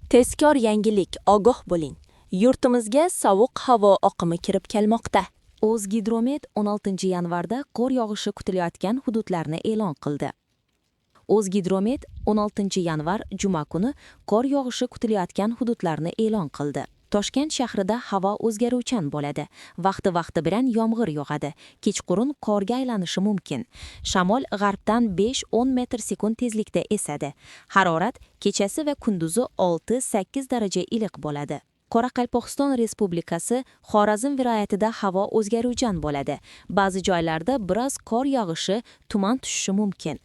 Tezkor yangilik, ogoh bo'ling. Yurtimizga sovuq havo oqimi kirib kelmoqda. O'zgidromet 16-yanvarda qor yog'ishi kutilayotgan hududlarni e'lon qildi. O'zgidromet 16-yanvar juma kuni qor yog'ishi kutilayotgan hududlarni e'lon qildi. Toshkent shahrida havo o'zgaruvchan bo'ladi. Vaqti-vaqti bilan yomg'ir yog'adi. Kechqurun qorga aylanishi mumkin. Shamol g'arbdan 5-10 metr sekund tezlikda esadi. Harorat kechasi va kunduzi 6-8 daraja iliq bo'ladi. Qoraqalpog'iston Respublikasi Xorazm viloyatida havo o'zgaruvchan bo'ladi. Ba'zi joylarda biroz qor yog'ishi, tuman tushishi mumkin.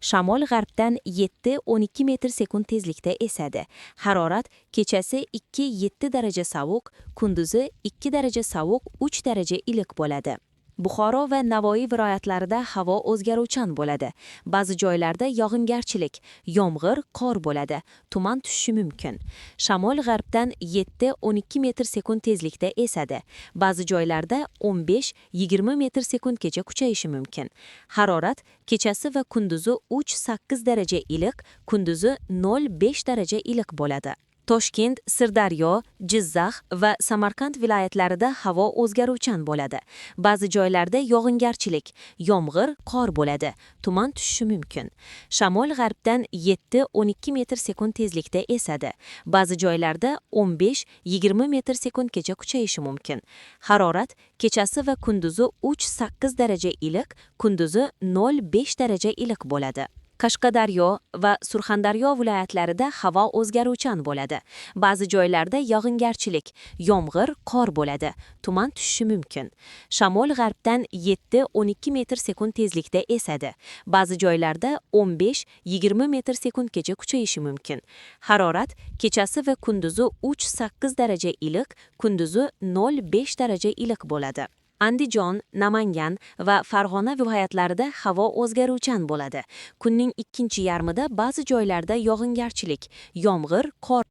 Shamol g'arbdan 7-12 metr sekund tezlikda esadi. Harorat kechasi 2-7 daraja sovuq, kunduzi 2 daraja sovuq, 3 daraja iliq bo'ladi. Buxoro va Navoiy viloyatlarida havo o'zgaruvchan bo'ladi. Ba'zi joylarda yog'ingarchilik, yomg'ir, qor bo'ladi. Tuman tushishi mumkin. Shamol g'arbdan 7-12 metr sekund tezlikda esadi. Ba'zi joylarda 15-20 metr sekundgacha kuchayishi mumkin. Harorat kechasi va kunduzi 3-8 daraja iliq, kunduzi 0-5 daraja iliq bo'ladi. Toshkent, Sirdaryo, Jizzax va Samarqand viloyatlarida havo o'zgaruvchan bo'ladi. Ba'zi joylarda yog'ingarchilik, yomg'ir, qor bo'ladi. Tuman tushishi mumkin. Shamol g'arbdan 7-12 metr sekund tezlikda esadi. Ba'zi joylarda 15-20 metr sekundgacha kuchayishi mumkin. Harorat kechasi va kunduzi 3-8 daraja iliq, kunduzi 0-5 daraja iliq bo'ladi. Qashqadaryo va Surxondaryo viloyatlarida havo o'zgaruvchan bo'ladi. Ba'zi joylarda yog'ingarchilik, yomg'ir, qor bo'ladi. Tuman tushishi mumkin. Shamol g'arbdan 7-12 metr sekund tezlikda esadi. Ba'zi joylarda 15-20 metr sekundgacha kuchayishi mumkin. Harorat kechasi va kunduzi 3-8 daraja iliq, kunduzi 0-5 daraja iliq bo'ladi. Andijon, Namangan va Farg'ona viloyatlarida havo o'zgaruvchan bo'ladi. Kunning ikkinchi yarmida ba'zi joylarda yog'ingarchilik, yomg'ir, qor